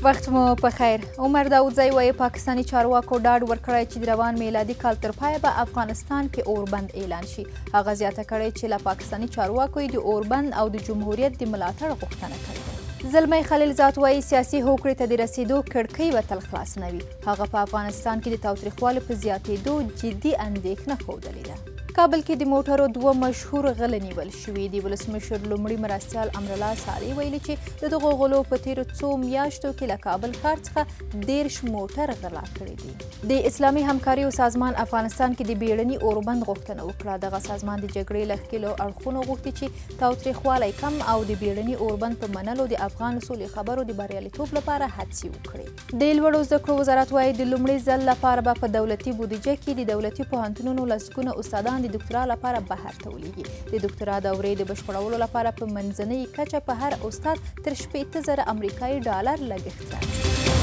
وخت مو په خیر. عمر داودزی وایي پاکستاني چارواکو ډاډ ورکړی چې د روان میلادي کال تر پایه به افغانستان کې اوربند اعلان شي. هغه زیاته کړې چې له پاکستاني چارواکو یې د اوربند او د جمهوریت د ملاتړ غوښتنه کړې ده. زلمی خلیلزاد وایي سیاسي هوکړې ته د رسېدو کړکۍ به تل خلاص نه وي. هغه په افغانستان کې د تاوتریخوالي په زیاتېدو جدي اندېښنه ښودلې ده. کابل کې د موټرو دوه مشهور غله نیول شوي دي. ولسمشر لومړي مرستیال امرالله صالح ویلي چې د دغو غلو په تېرو څو میاشتو کې له کابل ښار څخه 30 موټر غلا کړي دي. د اسلامي همکاریو سازمان افغانستان کې د بیړني اوربند غوښتنه وکړه. دغه سازمان د جګړې له ښکېلو اړخونو غوښتي چې تاوتریخوالی کم او د بیړني اوربند په منلو د افغان سولې خبرو د بریالیتوب لپاره هڅې وکړي. د لوړو زده کړو وزارت وايي، د لومړي ځل لپاره به په دولتي بودیجه کې د دولتي پوهنتونونو لسګونه استادان د دوکتورا لپاره بهر ته ولیږي. د دوکتورا دورې د بشپړولو لپاره په منځنۍ کچه په هر استاد تر 60,000 امریکایي ډالر لګښت راځي.